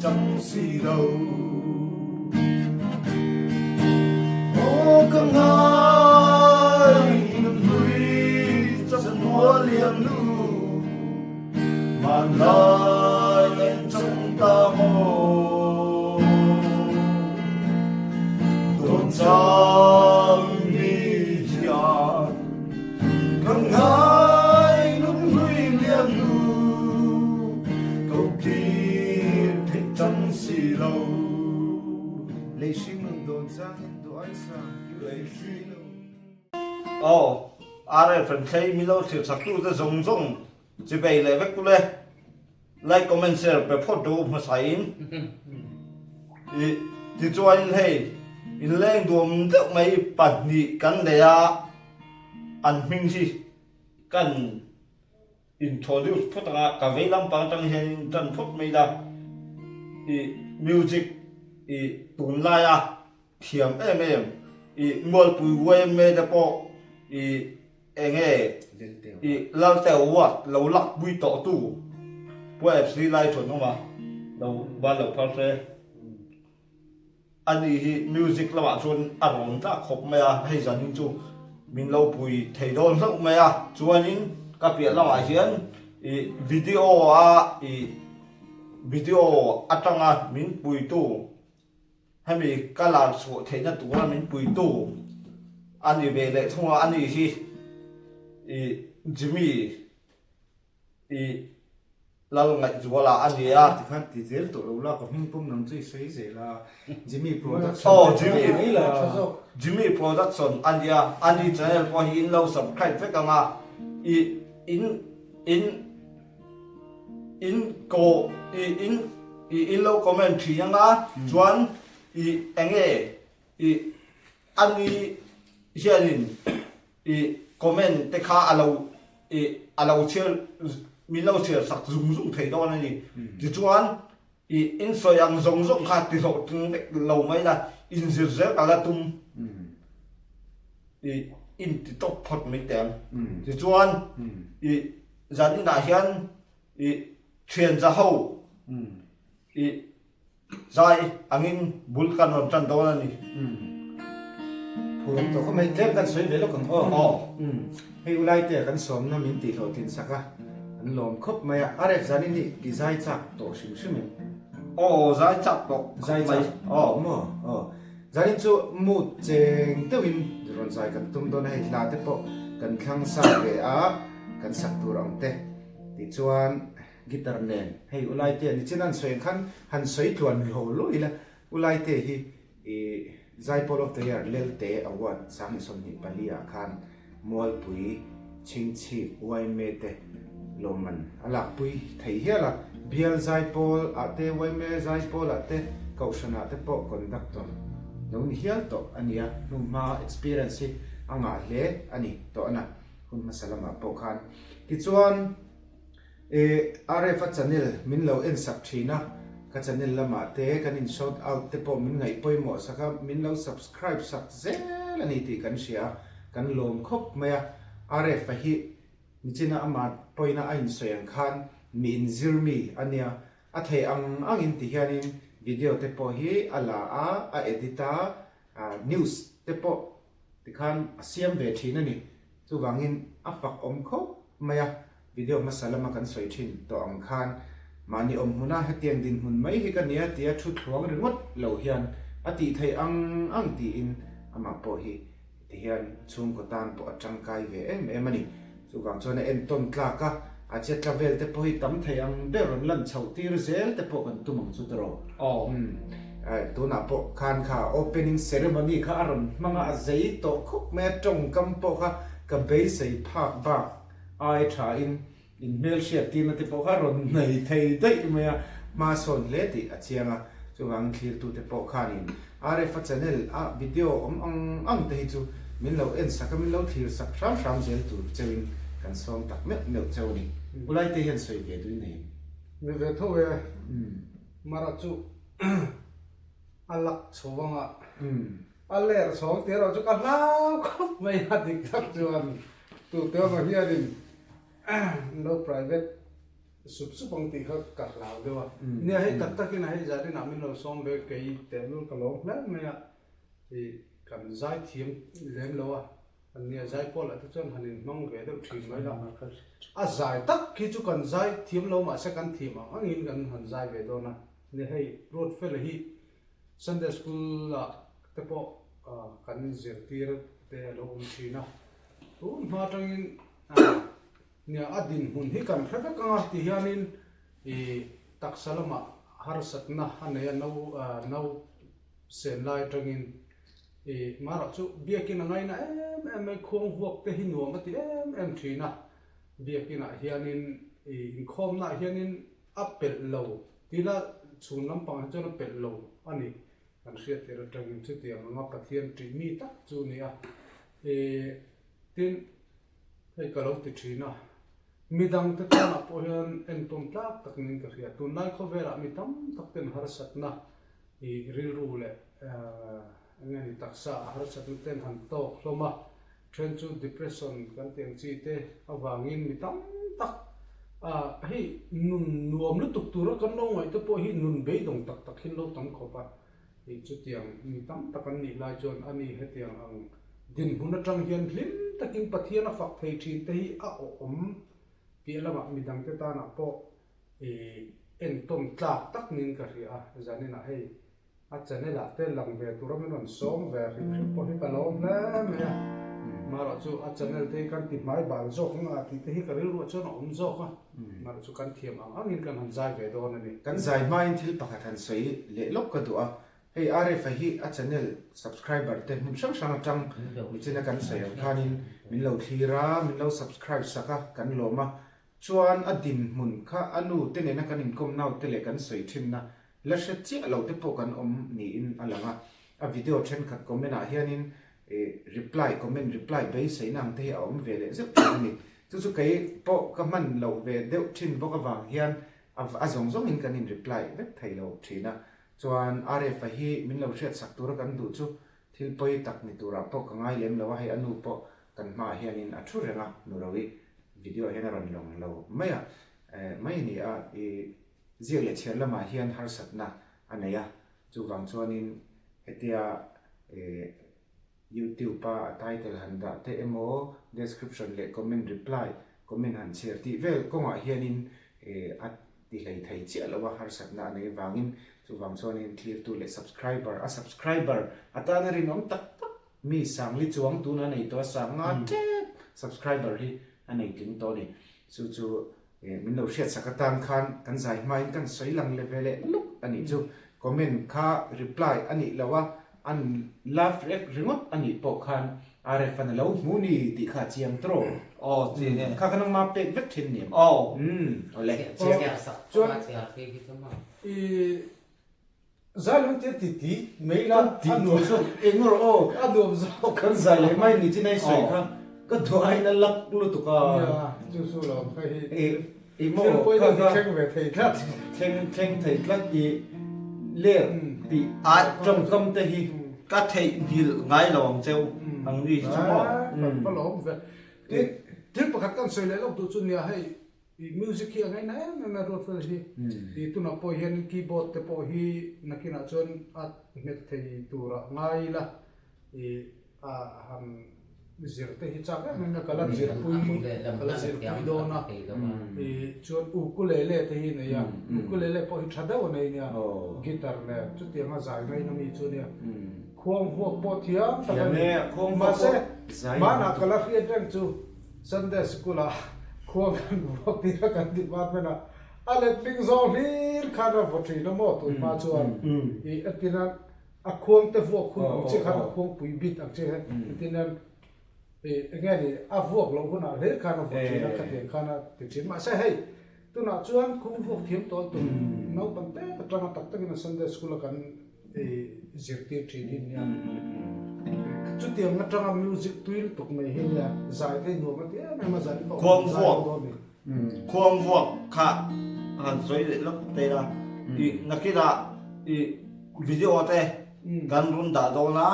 chang si lo. Aw ka ngai nunhlui chanmual liam hnu, Hmanlai en chang ta maw? Tawn chang ni hian ka ngai nunhlui liam hnu, ko kir theih chang si lo. Lei hring nun dawn changin duh ai sang kir thei si lo. Aw, RF an thlei milo thlir chaktu te zawng zawng chibei leh vek tule like comment share pe phawt rawh u hmasa in i tichuan in hei inleng duam deuh mai pahnih kan nei a an hming hi kan introduce phawt anga ka vei lampang atang hian in tan phawt mai ila i music i tunlaia Thiam em em i Mualpui yma te pawh i enge i Lalte Award lo lak pui tawh tu Pu FC lai chuan awm a lo ban lo phar hle. Ani hi music lamah chuan a rawn tlak khawp mai a, hei zanin chu min lo pui thei dawn hlauh mai a, chuanin ka piah lamah hian i video a i video atanga min puitu Hemi ka lar chhuah theihna tura min puitu a ni ve leh thung a, ani hi i Jimmy i Lal Ngaihzuala a ni a. Tikhan ti zel tawh lo la, ka hming pawm nang chu i sawi zel a, Jimmy Production Aw Jimmy Jimmy Production a ni a, ani channel pawh hi in lo subscribe vek ang a, i in in In ko i in i in lo comment thin anga chuan i enge i ani hianin i comment te kha alo i alo chhiar min lo chhiar sak zung zung thei dawn ani tichuan i in sawi ang zawng zawng kha ti hlawhtling vek lo mai la in zir zel ka la tum i in ti tawp phawt mai teh ang tichuan i Zan inah hian i thian za ho i zai angin bul kan rawn tan dawn a ni. Phurum tawh khawp mai, tlem kan sawi ve lawk ang aw. Aw. Hei Ulaite kan sawmna min tih hlawhtlin sak a, an lawm khawp mai a, RF zanin hi i zai chak tawh hrim hrim em? Aw, zai chak tawh khawp mai. Aw. Maw? Aw. Zanin chu mood cheng deuhin rawn zai kan tum dawn a, hei hla te pawh kan thlang sa ve a. Kan sak tur ang te tichuan guitar nen hei Ulaite a ni chin an sawi ang khan han sawi tluan lo lo ila Ulaite hi ih Zaipawl of the Year Lelte Award 2024 ah khan Mualpui Chhingchhip yma te lawmman a lakpui thei hial a, Bial Zaipawl ah te yma Zaipawl ah te Kohhran ah te pawh conductor lo ni hial tawh a ni a, hnuhma experience hi a ngah hle a ni tawh a na. Hun hmasa lamah pawh khan tichuan eh RF a channel min lo en sak thin a, ka channel lamah te kan in shout out te pawh min ngaih pawimawh sak a, min lo subscribe sak zel a ni tih kan hria a, kan lawm khawp mai a. RF a hi nichina ama pawina a insawi ang khan mi inzir mi a nia, a theih ang angin ti hianin video te pawh hi a la a, a edit a, news te pawh Tikhan a siam ve thin a ni. Chuvangin a fak awm khawp mai a, video hmasa lama kan sawi thin tawh ang khan mahni awm hmuna hetiang dinhmun mai hi ka nia tia thu thluang ringawt lo hian a tih theih ang ang tiin amah pawh hi tihian chhungkaw tan pawh a tangkai ve em em a ni. Chuvang chuan a entawn tlak a, a che tla vel te pawh hi tam thei ang ber rawn lan chhoh tir zel te pawh kan tum ang chu tawh. Umm, tunah pawh khan kha opening ceremony kha a rawn hmang a, a zei tawh khawp mai a, tawngkam pawh kha ka beisei phak bak ai tha in inhmelhriat tirna te pawh kha a rawn nei thei daih mai a, hma sawn hle tih a chiang a, chuvangin thlirtute pawh khanin RF-a channel a video awm ang ang te hi chu min lo en sak a, min lo thlir sak hram hram zel tur cheuhin kan sawm tak meuh meuh cheu a ni. Ulai te hian sawi ve duin nei em? Ni ve tho e, Mara chu a lak chho vang a, a ler chhawng tih erawh chu ka hlau khawp mai a, dik tak chuan tute awmah hianin lo private. sup sup ang tih kha ka hlau deuh a. Nia hei tak takin a hei zanin ah min lo sawm ve kei tehlul ka lawm hle mai a, ih kan zai thiam lem lo a, nia zai pawlah te chuan han inhmang ve deuh thin mai la. A zai tak khi chu kan zai thiam lo mahse kan thiam ang angin kan han zai ve dawn a, nia hei Ruatfela hi Sunday School ah te pawh kan zirtir te a lo awm thin a, tun hma atangin nia a dinhmun hi kan hre vek ang a ti hianin ih taksa lamah harsatna a nei a no no sen lai atangin ih marawh chu biakin a ngaina em em mai khuang vuak te hi nuam a ti em em thin a, biakinah hianin ih inkhawmna ah hianin A pelh lo tila chhun lampang hi chuan a pelh lo a ni. Kan hriat tir atangin chutiang anga Pathian ṭih mi tak chu a ni a. Ih tin, hei ka lo ti ṭhin a, midangte tanah pawh hian entawn tlak tak niin ka hria. Tunlai khawvelah mi tam tak ten harsatna ih rilru leh eng nge ni taksa a harsatna ten han tawk hlawm a. Then chu depression kan tih ang chi te avangin mi tam tak ah hei nun nuam lutuk tura kan lo ngaih te pawh hi nun beidawng tak tak hin lo tam khawp a, hei chutiang mi tam tak an nih lai chuan ani hetiang ang dinhmun atang hian hlim takin Pathian a fak thei thin te hi a awhawm piah lamah midangte tanah pawh ih entawn tlak tak niin ka hria a, zaninah hei A channel ah te lang ve tura min rawn sawm ve hrim hrim pawh hi ka lawm hle mai a, marawh chu a channel te hi kan ti hmai bal zawk ang a tih te hi ka rilruah chuan a awm zawk a, marawh chu kan thiam ang angin kan han zai ve dawn a ni. Kan zai hmain thil pakhat han sawi leh lawk ka duh a, hei RF-a hi a channel subscriber te hmun hrang hrang atang nichina kan sawi ang khanin min lo thlir a, min lo subscribe sak a, kan lawm a, chuan a dinhmun kha a nu te nena kan inkawm naute leh kan sawi thinna La hre chiah lo te pawh kan awm niin a lang a, a video thenkhat comment ah hianin reply comment reply beiseina ang te hi a awm ve leh zeuh thin a ni. Chu chu kei pawh ka hman loh ve deuh thin bawk avang hian a zawng zawngin kan in reply vek thei lo thin a. Chuan RF-a hi min lo hriatsak tura kan duh chu thil pawi tak ni turah pawh ka ngai lem lo a, hei a nu pawh kan hmaah hianin a thu reng a, nu Rohi video ah hian a rawn lawng lo mai a, mai a ni a, ih Ziak leh chhiar lamah hian harsatna a nei a, chuvang chuanin hetia YouTube-a a title han dah te emaw description leh comment reply, comment han chhiar tih vel kawngah hianin a ti hlei thei chiah lo a, harsatna a nei vangin chuvang chuanin thlirtu leh subscriber, a subscriber atana rinawm tak tak mi sangli chuang tuna a nei tawh a, sang nga tep subscriber hi a nei tling tawh a ni. Chu chu Min lo hriatsak atan khan kan zai hmain kan sawi lang le ve leh luk a nih chu. Comment kha reply a nih loh a, an love react ringawt a nih pawh khan RF an a lo hmu ni tih kha a chiang tawh. Aw chiang e. Kha kha nangma pek vek thin ni em? Aw. Umm awle chiang e. Chuan i Zai lung tir ti ti mai la a nuam zawk eng rawh aw a nuam zawk kan zai leh mai ni chin ai sawi kha ka duh aiin a lak lutuk a nia chu chu lo kha hi i maw thil pawi deuh hi thleng ve thei tlat thleng thleng thei tlat i ler tih tawngkam te hi ka theihnghilh ngai lo ang cheu ang ni hi chu maw ka lawm ve thil pakhat kan sawi leh lawk duh chu nia hei I music hi a ngaina em em a Ruatfel hi. I tunah pawh hian keyboard te pawh hi nakinah chuan a hmet thei turah ngai ila i a han zir te hi chak em em a ka la zirpui ka la zirpui dawn a. I chuan ukulele te hi nei a, ukulele pawh hi tha deuh a nei nia guitar nen chutianga zai ngaina mi chu nia. Khuang vuak pawh thiam tak a ni. Mahse hmanah ka la hriat reng chu. Sunday School ah khua kan vuak tir a kan department ah a letling zawng hlir khan a vaw thin a maw tun hma chuan i entir nan a khuang te vuak hun ang chiah khan a khuang pui bit ang chiah hian entir nan i enge ni a vuak loh hunah hlir khan a vaw thin a khatiang khan a ti thin mahse hei tunah chuan khung vuak thiam tawh tum naupang te atanga tak takin a Sunday School a kan I zirtir thin hi nia. Chutiang atanga music tui lutuk mai hi nia zai te hi nuam a ti em em a zai pawh Khuang vuak khuang vuak kha han sawi leh lawk te la i nakinah i video te kan rawn dah dawn a.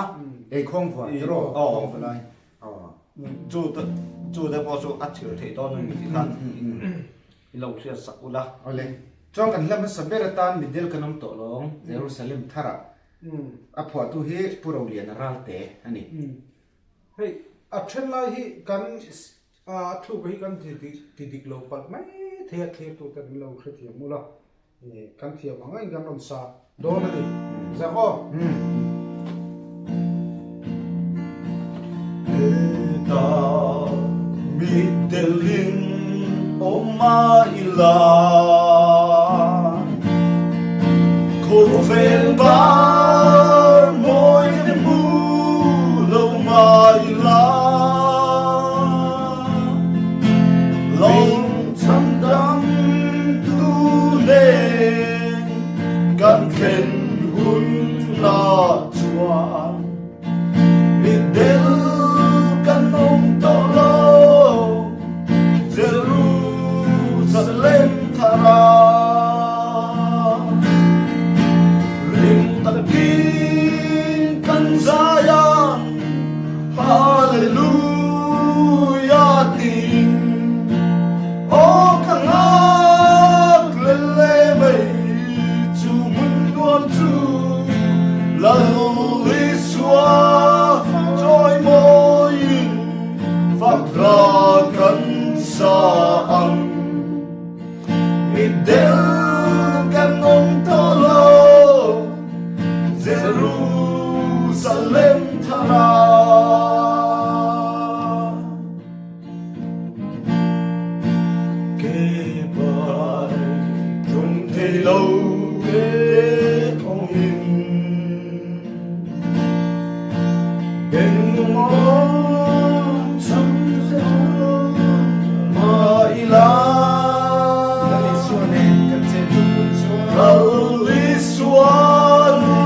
Ei khuang vuak tiraw khuang vuak lai. Chu te chu te pawh chu a thil theih dawn a ni tih khan. I lo hriat sak ula. Awle. Chuan kan hla hmasa ber atan Middle kan awm tawh lawng, Jerusalem tharah. A phuahtu hi Pu Roliana Ralte a ni. Hei, a then lai hi kan a thluk hi kan ti dik lo palh mai thei a thlirtu te min lo hrethiam ula. Kan thiam ang angin kan rawn sa dawn a ni. Zak aw. Hetah mitdelin awm a ila Khawvel bar mawi te hmu lo mah ila Lawng chhandam tu nen kan thlen hun la chuan mitdel kan awm tawh lo Jerusalem thara ring takin kan zai ang Hallelujah tiin aw ka nghak lel le mai chu hmun nuam chu Lal Isua chawi mawiin fak hla kan sa ang. Mitdel kan awm tawh lo Jerusalem thara. Ke pai tum thei lo te awmin Beng awm cham mah ila. Lal Isua nen kan chen hun hun chuan. Lal Isua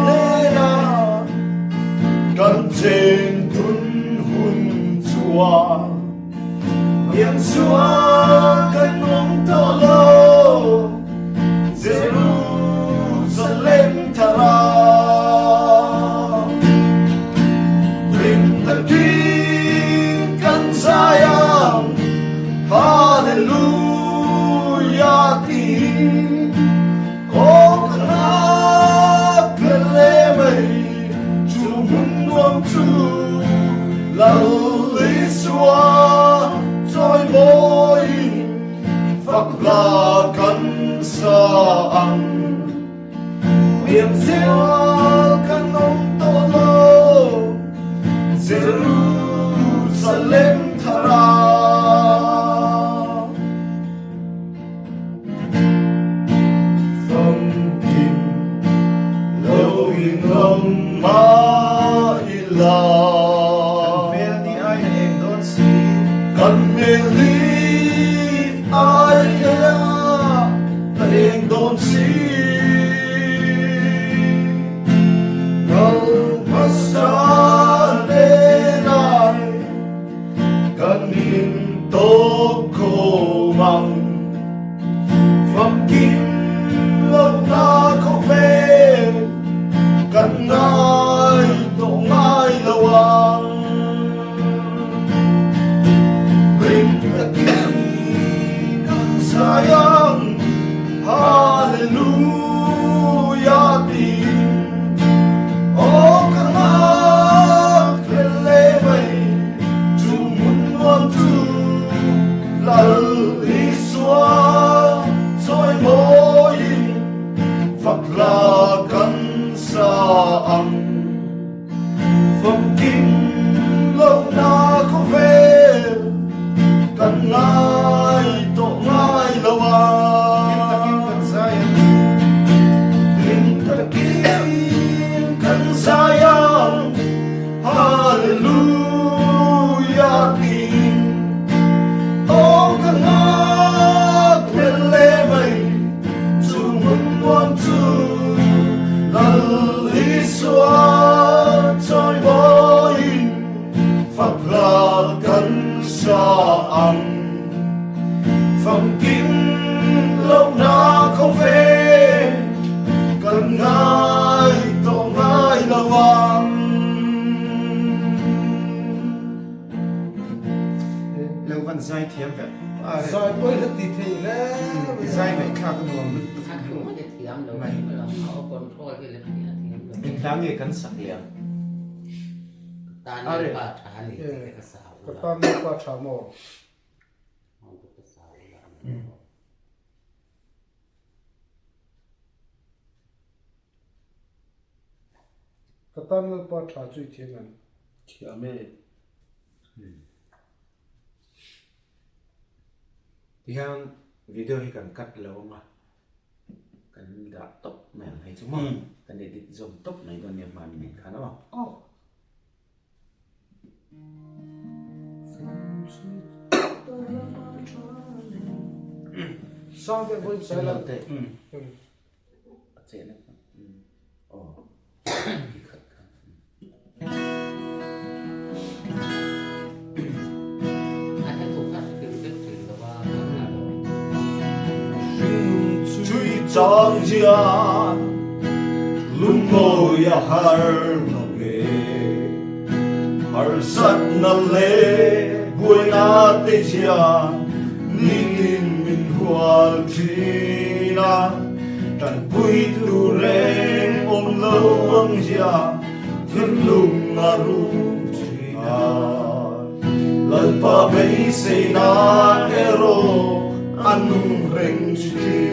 nena kan chen hun hun chuan. Isua kan awm tawh lo Jerusalem thara. Hlim takin kan zai ang Hallelujah tiin aw ka nghak hlel le mai chu hmun nuam chu Lal Isua chawi mawiin fak hla kan sa ang. Pianzia kan awm tawh lo Jerusalem thara. Famkim lo in awm mah ila. Kan hmel ni ai a eng dawn si. Kan hmel ni ai a eng dawn si. Kal hmasa hnenah kan in tawp khawm ang. Famkim lohna khawvel kan ngai tawh ngai lo ang. Ring takin kan zai ang Hallelujah tiin aw ka nghak hlel le mai chu hmun nuam chu Lal Isua chawi mawiin fak hla kan sa ang. Famkim lohna khawvel kan ngai tawh ngai lo a. Hlim takin kan zai ang. Hlim takin kan zai ang. Hallelujah tiin aw ka nghak hlel le mai chu hmun nuam chu Lal Isua chawi mawiin fak hla kan sa ang. Famkim lohna khawvel kan ngai tawh ngai lo ang. Lo van. khan zai thiam vek a reh. Zai pawh hi ti thei hle mai. I zai ngaihthlak a nuam lutuk A thu hi thiam lo mai. a aw control hi la thiam lo. Eng hla nge kan sak leh ang? Ka tan lalpa tha a ni tih te ka sa ula. Ka tan lalpa tha maw? Ka tan lalpa tha chu i thiam em? Thiam e. Tihian video hi kan cut lo ang a, kan dah tawp mai ang hei chu maw? Kan edit zawm tawp mai dawn nia hmani nen khan aw. Aw. Sang deuh pawhin sawi lo teh. A chehna kha. Aw. Ti khat kha. A hla thu kha hrilh vek thin lo a, kan hla lo. Chui chang hian Lungawi a har lo nge? Harsatna leh buaina te hian nitin min hual thin a, tanpui tur reng awm lo ang hian thinlung a rum thin a. Lalpa beiseina erawh a nung reng thin.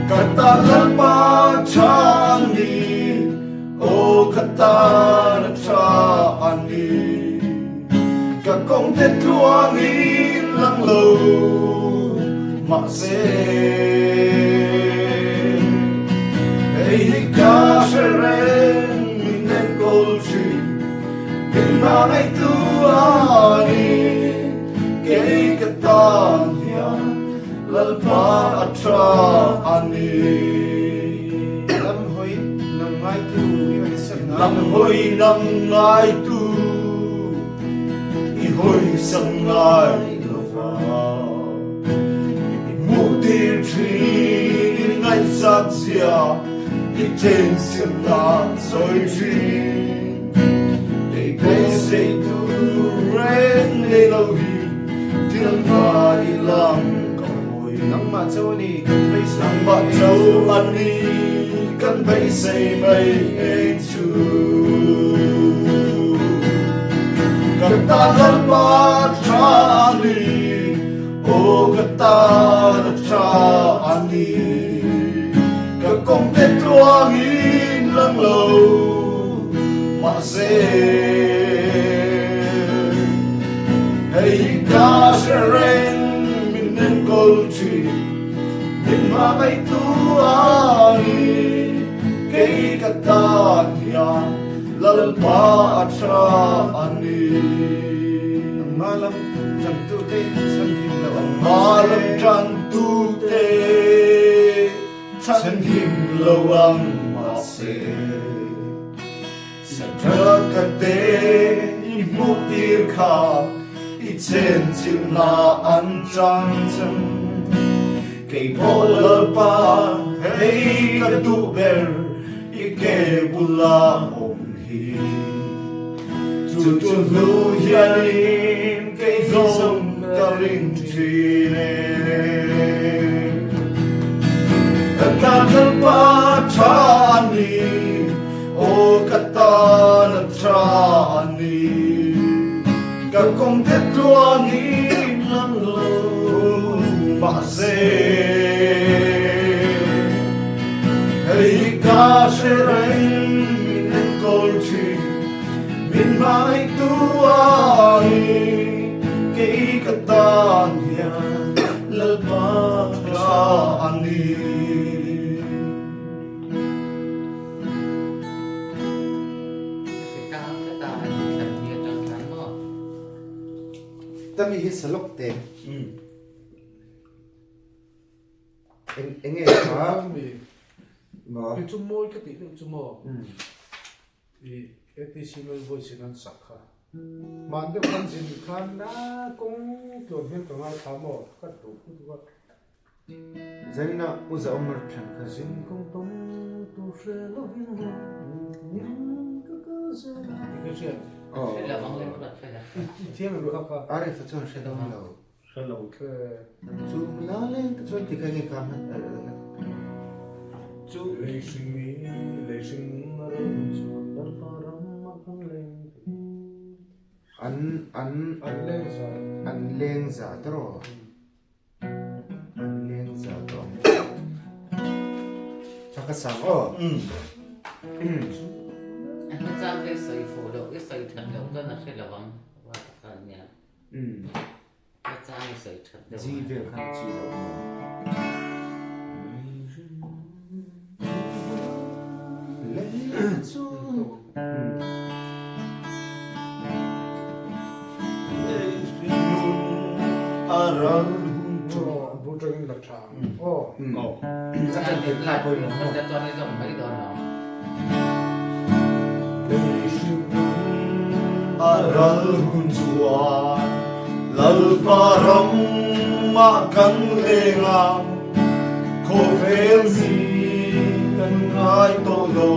Ka tan Lalpa tha a ni, aw ka tan a tha a ni. Ka kawng te tluangin lang lo mahse hei hi ka hre reng min enkawl thin min hmangaihtu a ni kei ka tan hian Lalpa a tha a ni. Lam hawi nang ngaitu i rawn sak ngai lo. Lam hawi nang ngaitu i hawi sak ngai lo va. I hmuh tir thin i ngaihzat zia i chen siamna sawi thin. Kei beisei tur reng nei lo hi thil ngai lam ka hawi. Nangmah chauh a ni kan beisei. Nangmah chauh a ni kan beisei mai eng chu. Ka tan Lalpa tha a ni, aw ka tan a tha a ni. Ka kawng te tluangin lang lo mahse hei hi ka hre reng min enkawl thin min hmangaihtu a ni kei ka tan hian Lalpa a tha a ni. Nangmah lam tantute chhanhim lo ang Nangmah lam tantute chhanhim lo ang mahse Saṭha te i hmuh tir kha i chenchilhna an chang chang. Kei pawh Lalpa hei ka duh ber i ke bula awm hi. Chu chu hnu hianin kei zawng ka ring thin e. Ka tan Lalpa tha a ni, aw ka tan a tha a ni. Ka kawng te tluangin lang lo mahse hei ka hre reng min enkawl thin min hmangaihtu a ni kei ka tan hian Lalpa tha a ni. Tami hi sa lawk te. Eng enge kha? Maw? Kei chu mawi ka tih deuh chu maw? I ATC Lal voice in an sak kha. Hman deuh khan zin khan na kawng tluan hian ka ngaithla maw? Ka duh lutuk a. Zaina u za awm mar thlan kha. Zin kawng tawng tur hre lovin ning ka kal. zela ti ka hriat. Aw. Hre lo ang le ruat fela. I thiam em kha kha? Arif a chuan hre dawn lo. Hre lo. Chu hmuna leng te chuan ti kha nge kha hman Chu. Lei hring mi, lei hring nun a ral hun chuan Lalpa ram a kan leng thei. An an An leng za. An leng za tawh. An leng za tawh ang. Tha ka sang aw. A hmachang te i sawi fuh loh, i sawi that loh chuan a hre lo ang ruat kha nia. Hmachang i sawi that deuh G vel khan a chi loh maw? Lei chu. A ral hun chuan Lalpa ramah kan leng a, khawvel mi kan ngai tawh lo.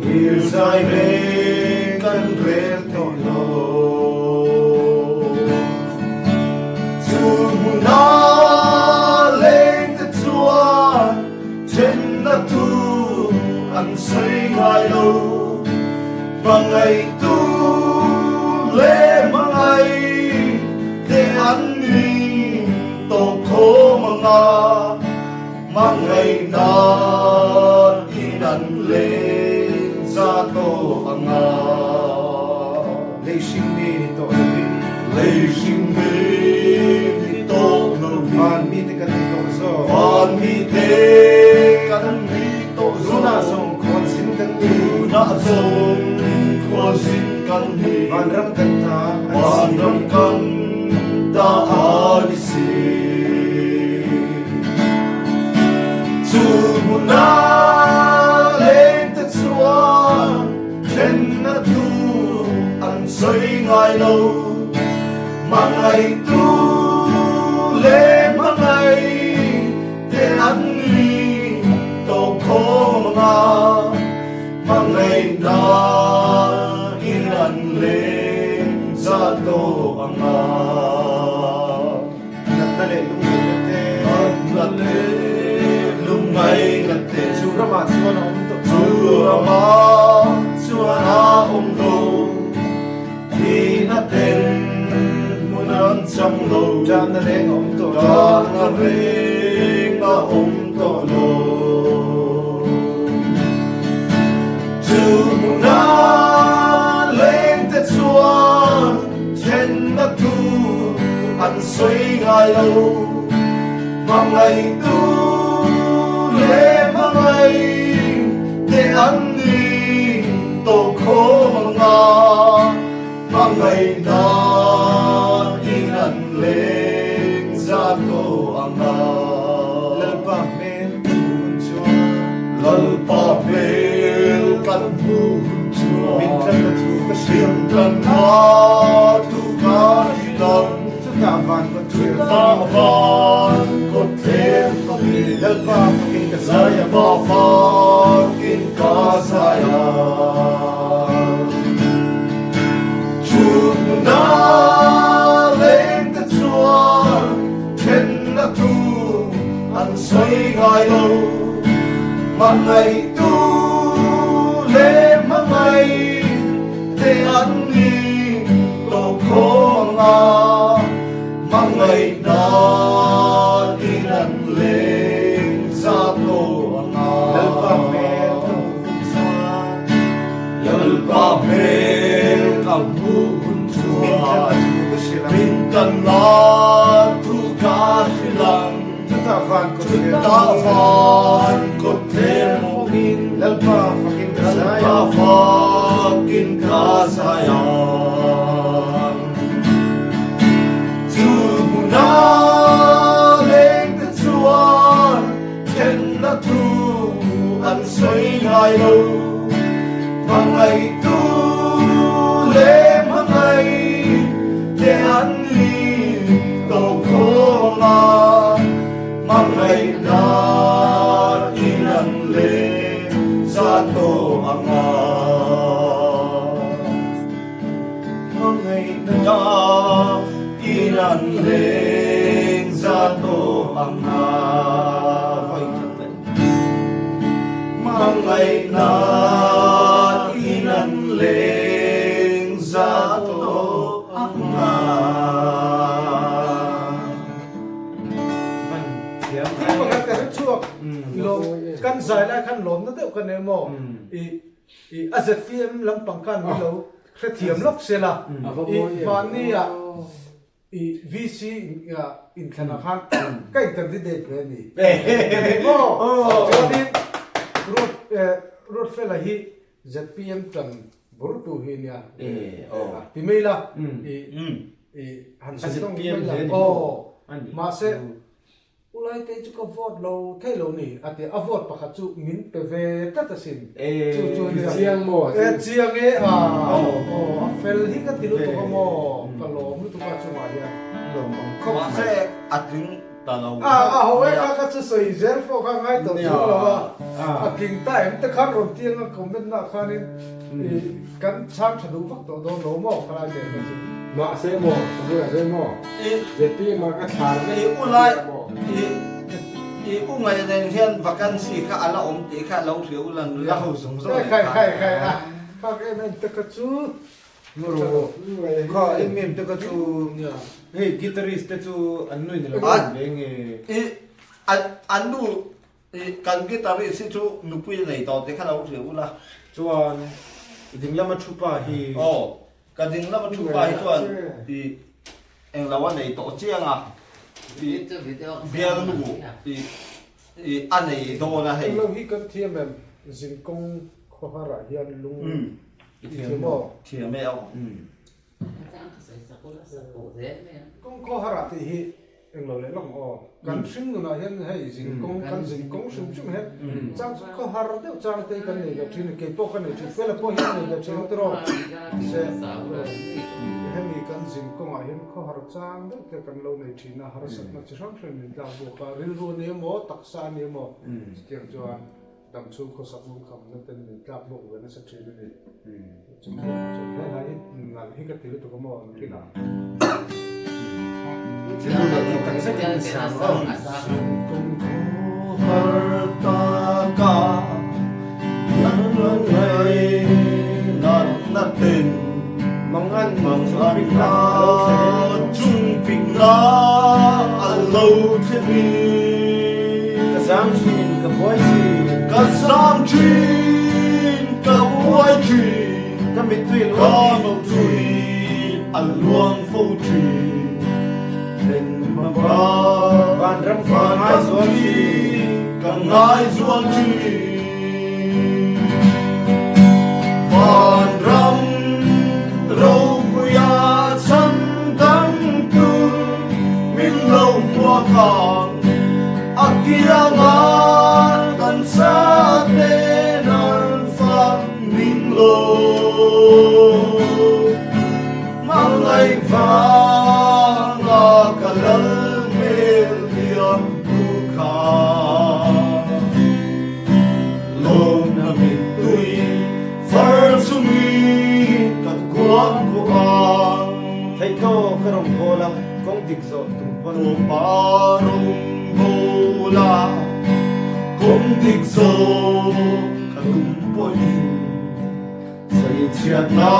Thil zai reng kan rel tawh lo. Chu hmuna leng te chuan thenna thu an sawi ngai lo. Hmangaihtu leh hmangaih te an ni tawh khawm anga. Hmangaihna in an leng za tawh ang a. Lei hring mi ni tawh lovin. Lei hring mi ni tawh lovin. Van mite kan ni tawh zawk. Van mite kan ni tawh zawk. Tunah zawng khualzin kan ni. Tunah zawng khualzin kan ni. Vanram kan ta a ni si. Vanram kan ta a ni si. Chu hmuna leng te chuan thenna thu an sawi ngai lo. Hmangaihtu leh hmangaih te an ni tawh khawm ang a, hmangaihna in an leng za tawh ang a. Natna leh lungngaihna te. Natna leh lungngaihna te. Chu ramah chuan a awm tawh. Chu ramah chuan a awm lo. Thihna ten hmun an chang lo. Tahna reng a awm tawh lo. Tahna reng a awm tawh lo. Chu hmuna leng te chuan thenna thu an sawi ngai lo. Hmangaihtu leh hmangaih te an ni tawh khawm ang a, hmangaihna in an leng za tawh ang a. Lalpa hmel kan hmuh hun chuan. Lalpa hmel kan hmuh hun chuan. Min tlanna thu ka hrilh. Min tlanna thu ka hrilh ang. Chutah van kawt thlir fangin. Chutah van kawt thlir fangin. Lalpa fakin ka zai ang. Lalpa fakin ka zai ang. Chutna leng te chuan thenna thu an sawi ngai lo. Hmangaihtu leh hmangaih te an ni tawh khawm ang a, hmangaihna in an leng za tawh ang a. Lalpa hmel ka hmuh hun chuan. Lalpa hmel ka hmuh hun chuan. Min tlanna thu ka hrilh ang. Min tlanna thu ka hrilh ang. Chutah van kawt thler Chutah van kawt thler fawngin. Lalpa fakin ka zai Lalpa ang. fakin ka zai ang. Chu hmuna leng te chuan thenna thu an sawi ngai lo. Hmangaihtu leh hmangaih te an ni tawh khawm a, hmangaihna in an leng za tawh ang a. Hmangaihna in an leng za tawh ang a. Thil pakhat ka hre chhuak lawm kan zai lai khan lawmna deuh ka nei maw i i a ZPM lampang khan min lo hrethiam lawk sela i mahni ah I VC inthlan ah khan ka in candidate ve a ni. Maw? Chuanin Ruatfela hi ZPM tan bur tu hi nia. Ti mai la. I han sawi tawng mai la. Aw. Mahse U Laitei chu ka vote lo thei lo ni a ti a, a vote pakhat chu min pe ve tlat asin. Chu chu nia. Chiang maw? E chiang e a, aw a fel hi ka ti lutuk a maw, ka lawm lutuk a chungah hian. Lawm ang khawp mai. Mahse a tling ta lo. A a ho e kha kha chu sawi zel pawh kha ngai tawh chu lo a, a tling ta em te khan rawn tiang a comment na khanin i kan chhang tha duh vak tawh dawn lo maw khalai te kha chu. Mahse maw, ka bulah chuan maw. ZPM ah ka thlar vek I u lai i u ngaih nen hian vacancy kha a la awm tih kha lo hria u la nula ho zawng zawng nen khan. Khai khai a khak em em te kha chu Kha em em te kha chu hei guitarist te chu an nui ni lo an ve nge. I an nu kan guitarist hi chu nupui a nei tawh tih kha lo hria u la. Chuan dinglama thu pa hi. Aw Ka ding lama thu pa hi chuan i englo a nei tawh chiang a, i bialnu i i a nei dawn a hei. Englo hi kan thiam em? Zinkawng khawhar ah hian lung i thiam aw? Thiam e aw. Kawng khawhar ah tih hi Englo leh lawng aw. Kan hring nunah hian hei zinkawng kan zinkawng hrim hrim hian chang chu khaw har deuh chang te kan nei ve thin a, kei pawh ka nei thin, Fela pawh hian a nei ve thin ang tiraw? Se hemi kan zinkawngah hian khaw har chang deuh te kan lo nei thin a, harsatna chi hrang hrang min tlak bawk a, rilru a ni emaw taksa a ni emaw chutiang chuan damchhung khawsak lungkhamna ten min tlak bawk ve nasa thin a ni. Chumi chu he hla hi nalh hi ka ti lutuk a maw nakinah. Ka zam thin ka buai thin. Ka zam thin ka buai thin. Ka mittui a luang Ka mittui a luang fo thin. Then hmaba Vanram khi ka ngai zual thin. Ka ngai zual thin. Vanram ropuia chhan dangtu min lo hmuak ang a kianga kan sa ten an fak ning lo. Hmangaih vanga ka lal hmel hian hmu kha. Lawmna mittui far chungi ka kuang kuah ang. Theihtawk ka rawn bawl a, kawng dik zawh tum pawn. Tupa rawn bawl a, kawng dik zawh ka tum pawhin. Sawichhiatna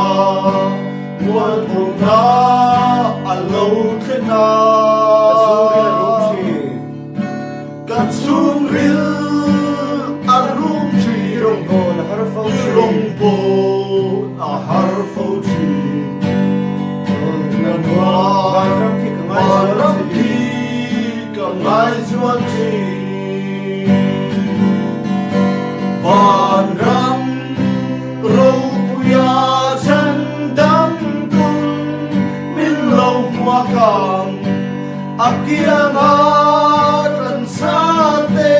mualphona a lo thlen a. Ka chhungril a rum thin. Ka chhungril a rum thin. I rawngbâwl a har fo thin. I rawngbâwl a har fo thin. Na nuam Vanram khi ka ngai zual thin. Vanram khi ka ngai zual thin. Vanram ropuia chhan dam tum min lo hmuak ang a kianga kan sa te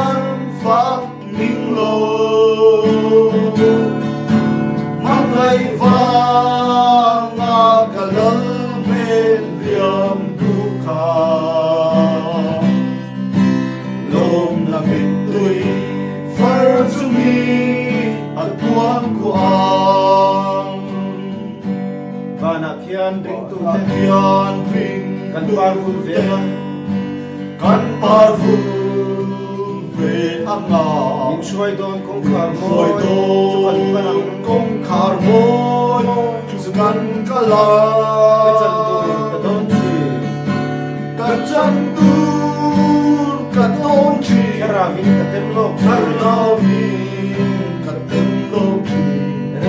an fak ning lo. Hmangaih vanga ka lal hmel liam duh kha. Lawmna mittui far chungi a kuang kuang. Vanah khian ringtute Vanah khian ringtute kan par vul ve ang. Kan par vul ve anga. Min hruai dawn kawngkhar mawi chu kan pan ang. Kawngkhar mawi chu kan kal ang. Ka chan tur ka dawn thin. Ka chan tur ka dawn thin. Thlarauin ka tem lawk thin. Thlarauin ka tem lawk thin.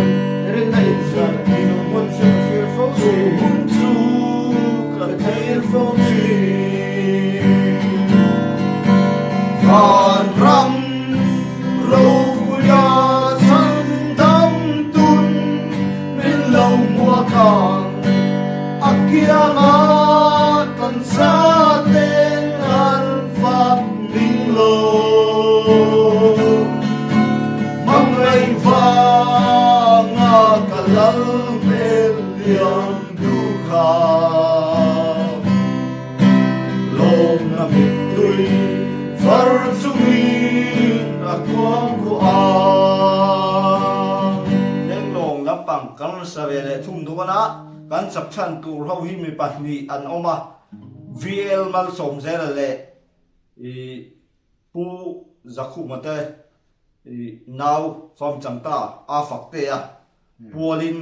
Rinna inzah chu hmun chu ka thlir fo thin. Chu hmun chu ka thlir fo thin. Vanram ropuia chhan dam tun min lo hmuak ang. A kianga kan sa ten an fak ning lo. Hmangaih vanga ka lal hmel liam duh kha. Lawmna mittui far chungin a kuang khuh a. Lenglawng lampang kan sa ve leh thung dawn a, kan chak chhan tur ho hi mi pahnih an awm a, VL Malsawmzela leh Pu Zakhuma te nau famchang ta a fak te a pualin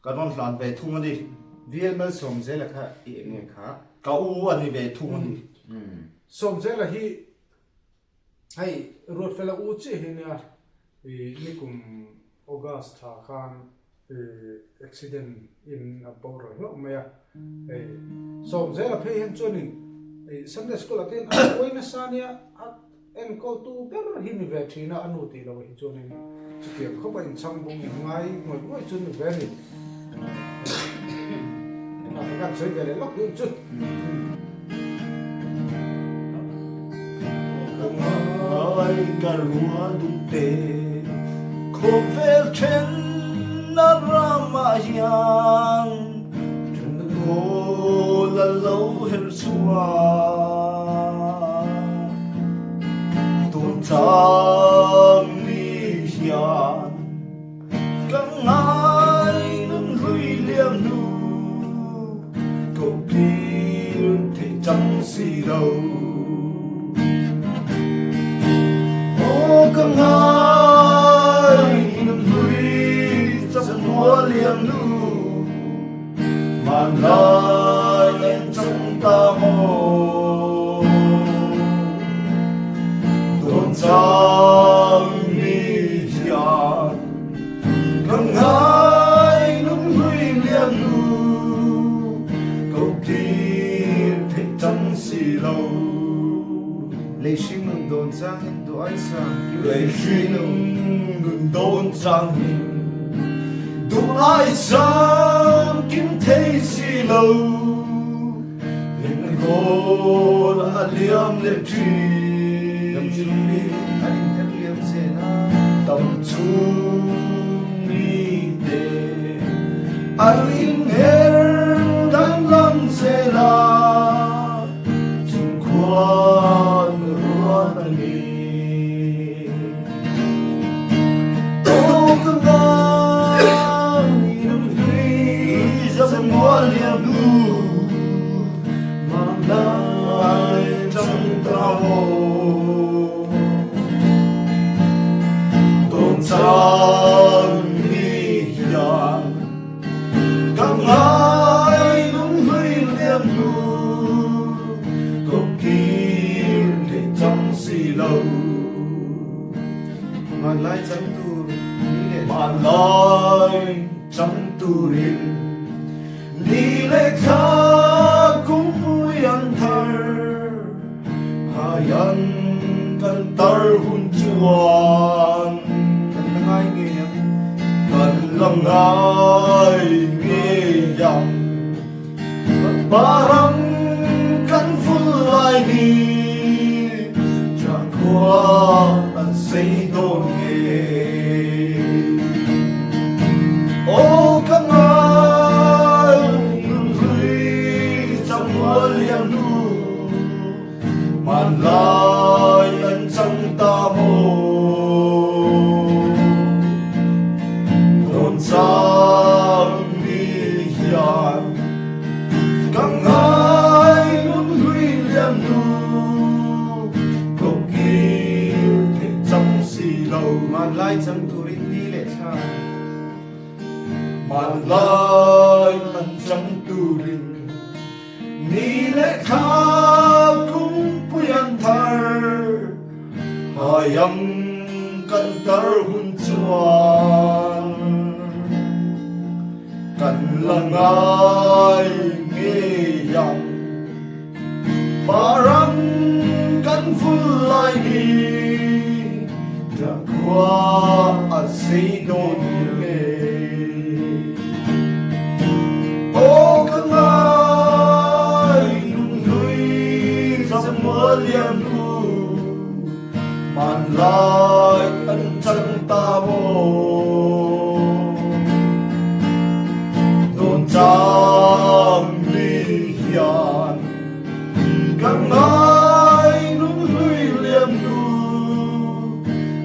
kan rawn hlan ve thung a ni. VL Malsawmzela kha i eng nge kha? Ka u a ni ve thung a ni. Sawmzela hi hei Ruatfela u chiah hi nia nikum August thla khan accident in a boral hlauh mai a, hei Sawmzela phei hian chuanin Sunday school ah te hian a hruai nasa ania a enkawltu ber hi ni ve thin a, a nu tih loh hi chuanin chutiang khawp a inchhang bung in ngai ngawih ngawih chu ni ve a ni. Engah ka kan sawi ve leh lawk duh chu. Ka ngai ka rua duh te khawvel then na ramah hian then kawl a lo her chhuak tun chang ni hian Ka ngai nun hlui liam hnu ko kir thei chang si lo. Aw ka ngai nun hlui chanhua liam hnu hmanlai en chang ta maw. Dawn chang ni hian Ka ngai lunghlui lian nu ko kir theih cang si lo. Lei hring nun dawn cang in duh ai sang kim thei si lo. Lei hring nun dawn cang in duh ai sang kim thei si lo. Lingkawl a liam le ṭhin. Dam chung mi an in her liam zel a. Dam chung mi te an in her danglam zel a. Chungkhuan ruat a ni. Hmanlai chang tur ni leh thla. Hmanlai chang turin ni leh thla kungpui an thar, Haian kan tar hun chuan. Kan la ngai ngei ang. Kan la ngai ngei ang. Parang kan vul lai ni Changkhua an sei dawn nge Aw ka ngai nun hlui Changkhua liam hnu Hmanlai an chang ta maw Dawn chang ni hian Ka ngai nun hlui lian hnu Ko kir. Hmanlai chang turin ni leh thla. Hmanlai an chang turin ni leh thla kungpui an thar. Haiang kan tar hun chuan kan la ngai ngei ang. Parang kan vul lai hi Tlangkhua a sei dawn nge. Aw ka ngai lunghlui zamual liam hnu Hmanlai an chang ta maw Dawn chang ni hian Ka ngai lunghlui liam hnu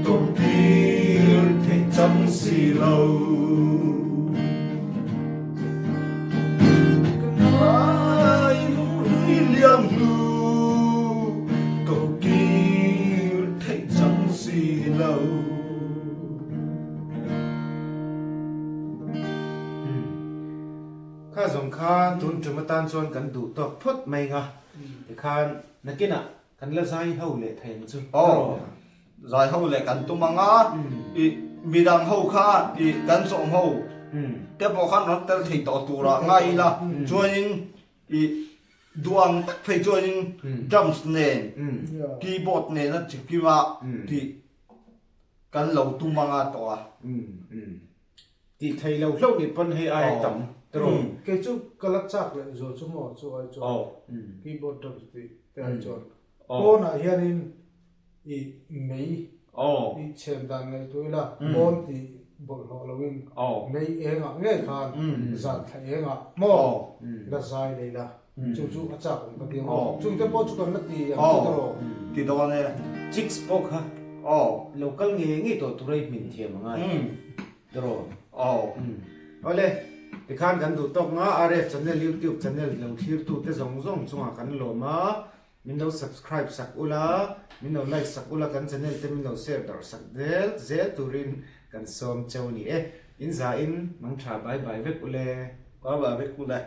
Tawptir theih chang si lo. Ka ngai lunghlui liam hnu Tawptir theih chang si lo. Kha zawng kha tun tum atan chuan kan duh tawk phawt mai nga tikhan nakinah kan la zai ho leh thei ang chu. Aw, zai ho leh kan tum ang a, i midang ho kha i kan sawm ho te pawh khan rawn tel thei tawh turah ngai ila chuanin i duang tak phei chuanin drums nen keyboard nena chikima tih kan lo tum anga tawh a. Tih thei lo hlauh nih pawn hei aia tam tiraw. Kei chu ka la chak leh zual chu maw chu ai chuan keyboard drums tih te ai chuan pawnah hianin i mei i chhem dan ngaihtuah ila pawn tih bawlhhlawh loin mei engah ngei khan zan thla engah maw la zai leh ila chu chu a chak awm ka ti ang aw. Chungte pawh chu kan la ti ang chu tiraw. Ti dawn e. Chicks pawh kha lo kal ngei ngei tawh tura i hmin thiam angai. Tiraw? Aw. Awle, tikhan kan duh tawk nga RF channel YouTube channel lo thlirtute zawng zawng chungah kan lawm a, min lo subscribe sak ula, min lo like sak ula, kan channel te min lo share darh sak zel zel turin kan sawm cheu ni e. In za in mang tha bye bye vek ule. Bye bye vek ule.